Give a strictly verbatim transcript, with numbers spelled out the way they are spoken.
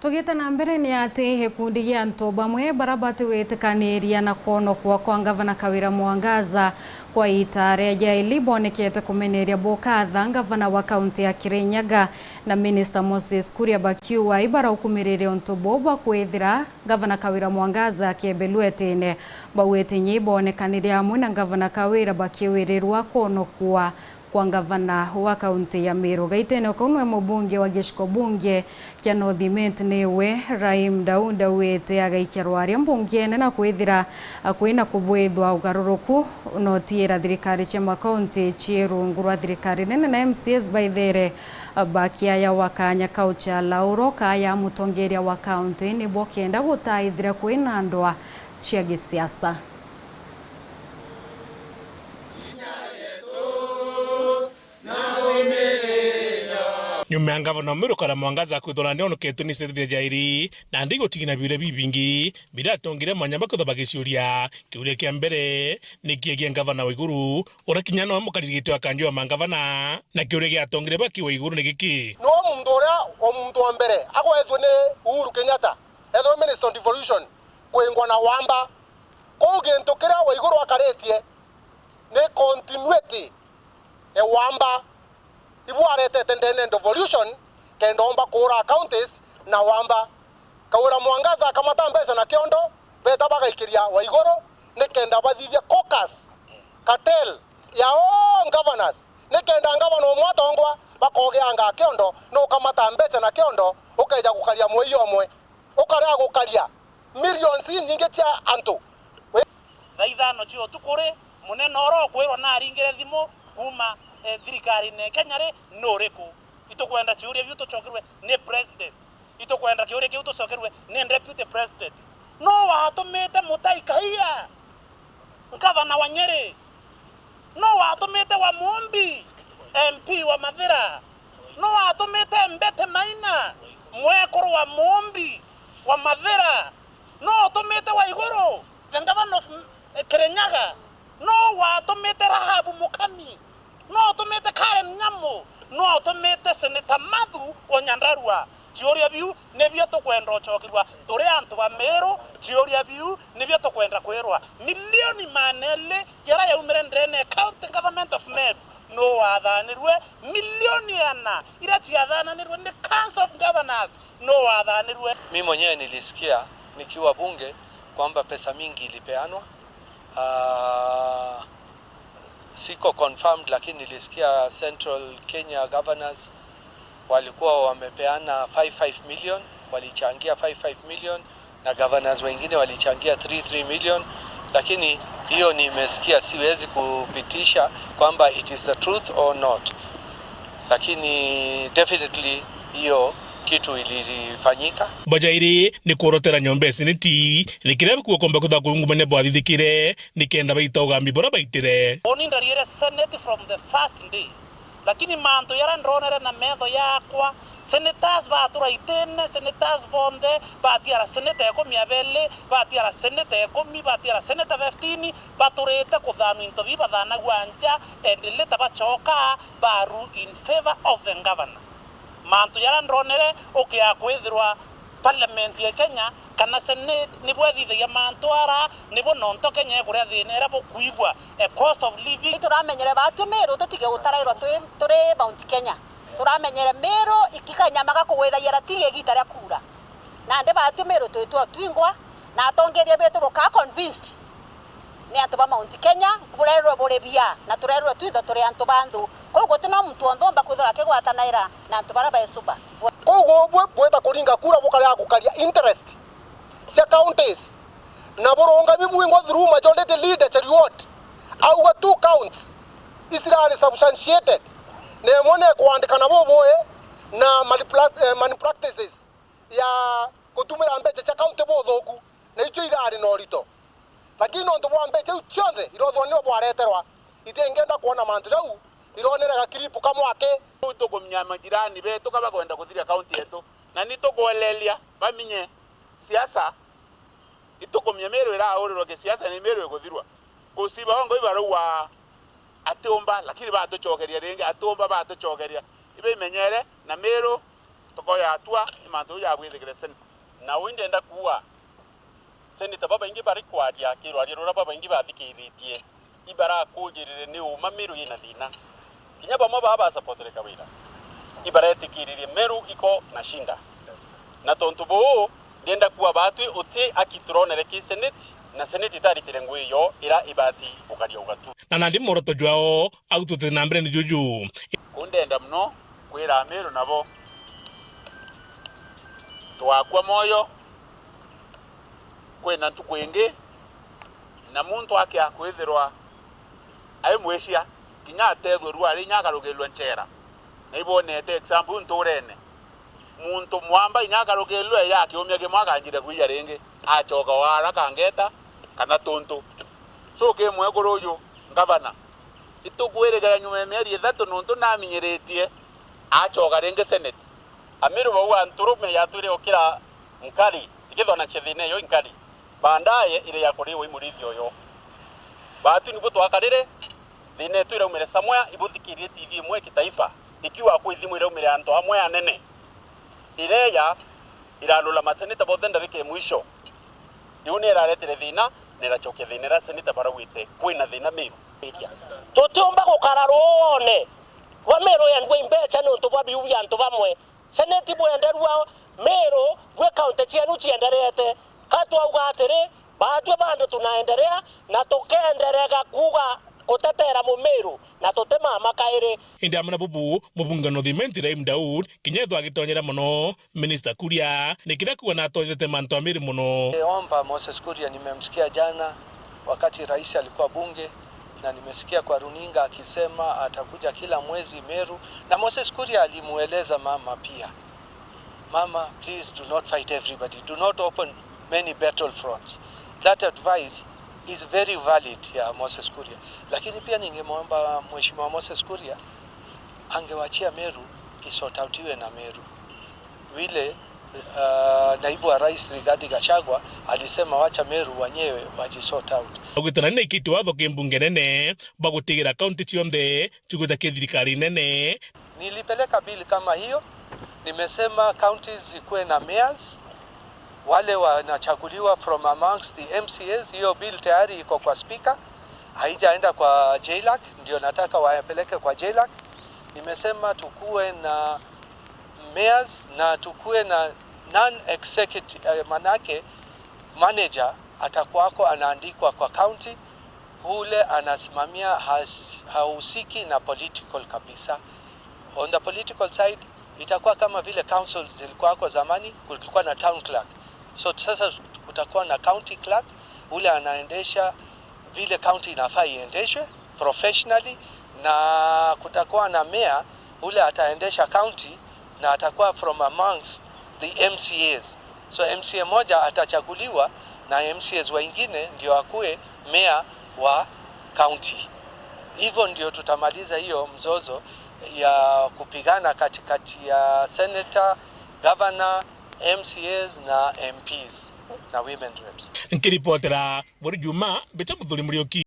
Tugite na mbere ni ati gikundi gia antu bamwe bara batiwitikaniria na kwonokwa kwa Ngavana Kawira Mwangaza kwa ita ria jaili bonekete kumeneria bukatha Ngavana wa kaunti ya Kirinyaga na Minista Moses Kuria bakiuga ibaraukumiriria untu buu bwa kwithira Ngavana Kawira Mwangaza akiebelua itine. Bau itinyi bonekanire amwe na Ngavana Kawira bakiwirirwa kwonokwa kwa ngavana wa kaunti ya Meru. Gaitene o kau nwe mubunge wa giciko bunge kia North Imenti niwe Rahim Daud auite agaikia rwaria mbungene na kwithira kwina kubwithwa ugaruruku na utiira thirikari cia makaunti cii rungu rwa thirikari nene na M C As baithere bakiayawa kanya kau cia lauro kaya mutongeria wa kaunti nibo kenda gutaithira kwina ndwa cia gisiasa. Nyuma ya ngavana wa Meru Kawira Mwangaza kwithwa nandi onoketwe ni sethiria jairi, nandi gutigina biuria bibingi biratongire mwanya bakwithwa bagiciuria. Kiuria kia mbere ni kiegie ngavana wa iguru, uria kinya nowe mukariri giti wa kanju ya mangavana, na kiuria giatongire baki wa iguru ni giki. No muntu uria o muntu wa mbere agwethwe ni Uhuru Kenyatta, ethwe Minister of Devolution, kwingwa na wamba. Kuu gintu kiria wa iguru akaritie ni continuity e wamba. Ibu aretete ndene devolution kenda omba kuura counties na wamba. Kawira Mwangaza akamata mbeca na kiondo, beta bagaikiria wa iguru ni kenda bathithia caucus, cartel ya all governors, ni kenda ngavana umwe atongwa bakogeanga kiondo, no ukamata mbeca na kiondo, ukeja gukaria mwei omwe, ukarega gukaria millions inyingi cia antu. Thaa ithano cia utuku ri, munene uria ukwirwa naringire thimu kuuma, eh, thirikarine ya Kenya ri, ni uriku? Itukwenda ciuria biu tucokerwe ni president. Itukwenda kiuria kiu tucokerwe ni deputy president. No watumite Mutai Kahiga, ngavana wa Nyeri? No watumite wa Mumbi, M P wa Mathira? No watumite Mbete Maina, mwekuru wa Mumbi wa Mathira? No utumite wa iguru, the governor of, eh, Kirinyaga? No watumite Rahabu Mukami? No utumite Karen Nyamu? No utumite Senator Mathu o Nyandarua? Ciuria biu nibio tukwenda ucokerua turi antu ba Meru. Ciuria biu nibio tukwenda kwirwa. Milioni maana eli jaria yaumire ndene ya County Government of Meru, no wathanirwe? Milioni ana iria ciathananirwe ni Council of Governors, no wathanirwe? Mi mwenyewe nilisikia nikiwa bunge kwamba pesa mingi ilipeanwa. Ah, siko confirmed, lakini nilisikia Central Kenya governors walikuwa wamepeana five five million, walichangia five five million, na governors wengine walichangia three three million, lakini hiyo nimesikia, siwezi kupitisha kwamba it is the truth or not, lakini definitely hiyo kitu ilifanyika. Bajairi ni kuorotera nyomba ya seneti, ni kiria bikuo komba kutha kuungumania bwathithikire, ni kenda baita ugambi buria baitire. Uni ndariire Senate from the first day, lakini mantu jaria ndonere na metho yakwa, senators batura itine, senators bonthe batiara senator ikumi abeli, batiara senator ikumi, batiara senator fifteen, baturite kuthanwa into biu bathanagua nja, and later bacoka ba rule in favour of the governor. Mantu jaria ndonere ukiaga kwithirwa Parliament ya Kenya kana Senate nibo ithithagia mantu ara, nibo nonto Kenya ikuria thina iria bukwigua, a cost of living. Turamenyere batwi Meru tutige gutarairwa twi, turi Mount Kenya. Turamenyere Meru ikikanyama gakugwithagia ratiri igita ria kuura. Nandi batwi Meru twitwa twingwa, na atongeria betu bukaa convinced. Ni antu ba Mount Kenya, burerwe buri bia, na turerwe twinthe turi antu ba nthu. Kuu gutina muntu onthe umba kwithirwa akigwatanaira na antu baria becuba. Kuu gu-, bwi-, bwita kuringa kura bukarega gukaria interest cia counties, na burungami bwingwa through majority leader Cheruiyot, auga two counts icirari substantiated, na imwe ni kwandikana bubui na malipra-, eh, malpractices ya gutumira mbeca cia county buthuku, na icio irari na urito. Lakini nontu bwa mbeca iu cionthe irothwa niwe bwareterwa, itingenda kwona mantu jau, ironere gakiripu kamwe aki. Riu tukumenya majirani betu ka bakwenda kuthiria kaunti yetu, na ni tukweleria baminye siasa, itukumenya Meru iraurirwa kisiasa na Meru ikuthirwa. Kusiba ongo ibarauga atiumba, lakini batucokeria ringi, atiumba batucokeria. Ibe imenyere, na Meru Toko ya atua ni mantu jau jabwithikire Senate. Na uu ndienda kuuga, Seneta babaingi bari kwaria kirwaria ruria babaingi bathikiritie, ibarakujirire ni uma Meru yina thina. Kinya bamwe baa basapotire Kawira, ibaretikiririe Meru iko na shinda. Na tontu buu, ndienda kuuga baatwi uti aki turonere ki Senate, na Senate itaritire ngui yo ira ibati ukaria ugatu. Na nandi mworoto jwao au tuti na mbere ni juju. Kuu ndenda mono kwira Ameru nabo twakua mwoyo, kwina ntuku ingi, na muntu akia kwithirwa ai mwicia, kinya atethue ruari inya akarugirirua nchera. Na ibwonete example nturene. Muntu mwamba inya akarugirirua eya kiumia kimwe akanjire kuiya ringi, acoka wara kangeta kana tuntu. So ki mwekuru uju ngavana, itukwirigira nyuma ya mieri ithatu nontu naminyiritie, acoka ringi Senate. Ameru bauga nturume yatwire ukira nkari, ikithonanchia thina iyo inkari, baadaye iri ya kuriwa i murithi uyo. Baatwi nibu twakarire, thina yetu iraumire somewhere, ibuthikirie T V imwe kitaifa, ikiuga kwi thimu iraumire antu amwe anene. Ireya, irarula maseneta bonthe ndarika ya mwisho. Riu ni iraretire thina, na iracokia thina iria seneta baraugite kwina thina Meru. Tutiumba gukara ruone rwa Meru yendua imbeca niuntu bwa biu bia antu bamwe. Seneti bwenderua Meru bwi kaunti cienu cienderete. Ka twauga atiri, baatwi bado tunaendelea na tukenderega kuuga gutetera Mumiru na tutimama kairi. Indi amwe na bubu, mubunge wa North Imenti Rahim Daud, kinya ethwa agitonyera mono, Minista Kuria, ni kiria kuuga natonyerete mantu a Meru mono. Omba Moses Kuria, nimemsikia jana wakati rais alikuwa bunge, na nimesikia kwa runinga akisema atakuja kila mwezi Meru, na Moses Kuria alimueleza mama pia, "Mama, please do not fight everybody, do not open many battle fronts." That advice is very valid ya Moses Kuria, lakini pia ningemwomba Mheshimiwa Moses Kuria angewachia Meru isortautiwe na Meru. Vile, uh, naibu wa rais Rigathi Gachagua alisema, wacha Meru wenyewe wajisort out. Augite na ni naikite watho ki mbunge nene bwa gutigira kaunti cionthe cigwita ki thirikari nene. Nilipeleka bill kama hiyo, nimesema counties zikuwe na mayors, wale wanachaguliwa from amongst the M C As. Hiyo bill tayari iko kwa speaker, haijaenda kwa JLAC, ndio nataka wayapeleke kwa JLAC. Nimesema tukuwe na mayors na tukuwe na non-executive, eh, manake manager atakuwako anaandikwa kwa county, ule anasimamia has-, hahusiki na political kabisa. On the political side, itakuwa kama vile councils zilikuwa hapo zamani, kulikuwa na town clerk. So sasa kutakuwa na county clerk, ule anaendesha vile county inafaa iendeshwe professionally, na kutakuwa na mayor, ule ataendesha county na atakuwa from amongst the M C As. So M C A moja atachaguliwa na M C As wengine ndio akuwe mayor wa county. Hivyo ndio tutamaliza hiyo mzozo ya kupigana katikati ya senator, governor, M C As na M Ps na women reps. Nkiripotera buri Juma, mbita Muthuri Muriuki.